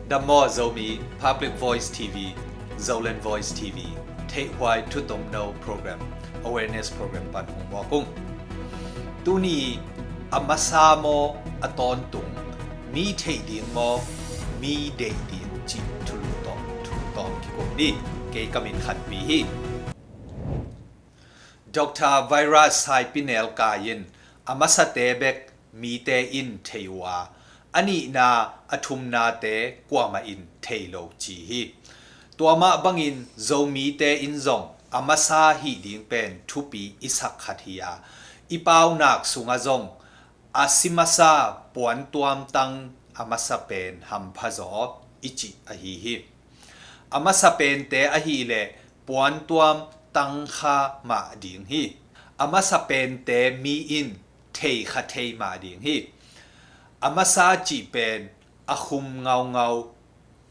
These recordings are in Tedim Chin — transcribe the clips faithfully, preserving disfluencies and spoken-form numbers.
Dam maw Zomi Public Voice T V, Zoland Voice T V, theihhuai thutomno program, awareness program pan hong muak ung. Tuni a masa maw a tawntung, mi theih ding maw mi deih ding cih thulu tawh thu tawm kikum ni. Kei ka min Khanpi hi. Doctor Viraj Saipinel kai in a masate bek mite in thei uh a, a nihna a thumnate kuamah in thei lo ci hi. Tua mah bangin Zomite in zong a masa hih ding pen thupi i sak khat hi a, i paunak sungah zong a si masa puantuam tang a masa pen hampha zaw i cih ahi hi. A masa pente ahih leh puantuam tang kha mah ding hi. A masa pente mi in thei kha thei mah ding hi. A masa cih pen a khum ngaungau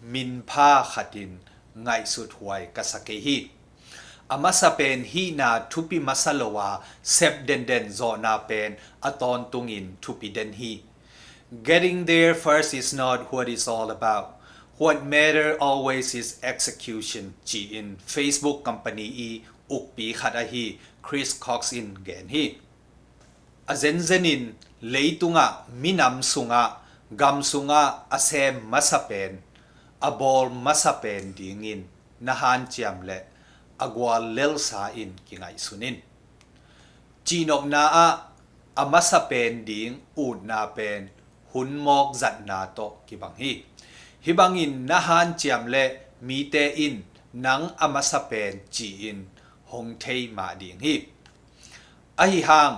minpha khatin ngaihsut huai ka sa kei hi. A masa pen hihna thupi masa lo a sep denden zawhna pen a tawntungin thupi den hi. Getting there first is not what it's all about. What matter always is execution, ci-in Facebook company i ukpi khat ahi Chris Cox in gen hi. A zenzenin leitungah minam sungah gam sungah a sem masa pen a bawl masa pen dingin na hanciam leh a gual lelsa in kingaihsun in. Cihnopna ah a masa pen ding utna pen hun mawk zatna tawh kibang hi. Hih bangin na hanciam leh mite in nang a masa pen ci-in hong thei mah ding hi. Ahi hang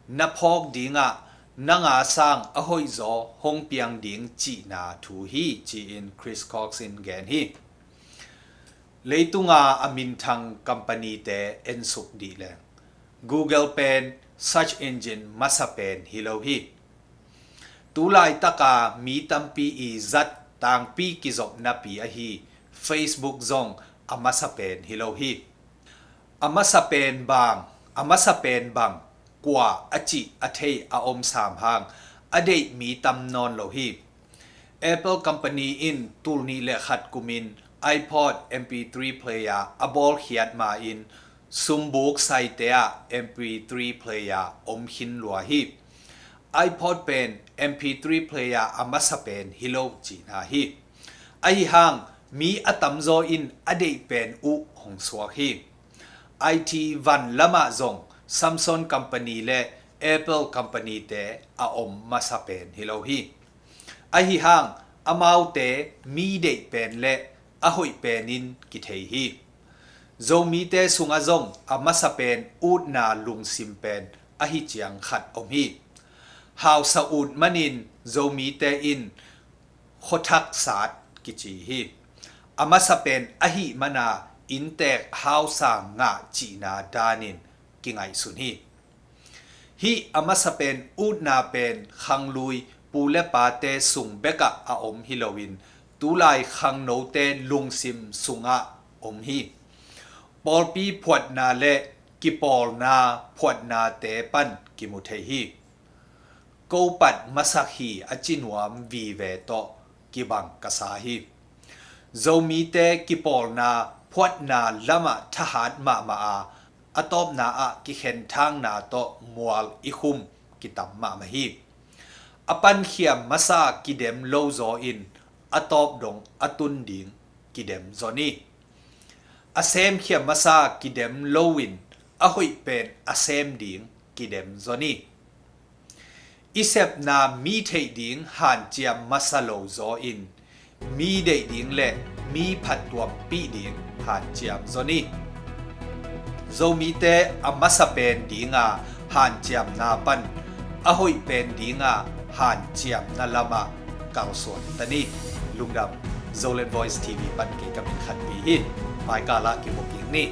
na phawk dingah nang a sang a hoihzaw hong piang ding cihna thu hi, ci-in Chris Cox in gen hi. Leitunga a minthang company-te ensuk dih leng Google pen search engine masa pen hi lo hi. Tulaitaka mi tampi i zat tangpi kizopnapi ahi Facebook zong a masa pen hi lo hi. A masa pen bang, a masa pen bang kua a cih a thei a om sam hang a deih mi tam nawn lo hi. Apple company in tul nih le khat kumin iPod M P three player a bawlkhiat ma-in sumbuk saite ah M P three player om khin lua hi. iPod pen M P three player a masa pen hi lo cihna hi. Ahi hang mi a tamzaw in a deih pen uh hong suak hi. I T van lamah zong Samsung company le Apple company-te a om masa pen hi lo hi. Ahi hang amaute mi deih pen le a hoih penin kithei hi. Zomite sungah zong a masa pen utna lungsim pen ahi ciang khat om hi. Hausa ut manin Zomite in khuathak sat kici hi. A masa pen ahih mana inntek hausa ngah cihna danin kingaihsun hi. Hih a masa pen utna pen khanglui pu le pate sung bekah a om hi loin tulai khangnote lungsim sungah om hi. Pawlpi phuatna le kipawlna phuatnate pan kimu thei hi. Ko pat masak hi a ci nuam vive tawh kibang ka sa hi. Zomite kipawlna phuatna lamah thahat mahmah a, a tawpna ah kikhenthangna tawh mual i khum kitam mahmah hi. A pankhiam masa kidem lo zaw in a tawp dong a tun ding kidem zaw ni. A semkhiam masa kidem loin a hoih pen a sem ding kidem zaw ni. I sepna mi theih ding hanciam masa lo zaw in mi deih ding le mi phattuampih ding hanciam zaw ni. Zomite a masa pen dinga hanciamna pan a hoih pen dinga hanciamna lamah kalsuan ta ni. Lungdam. Zoland Voice T V pan kei ka min Khanpi hi. Maikala kimu kik ni.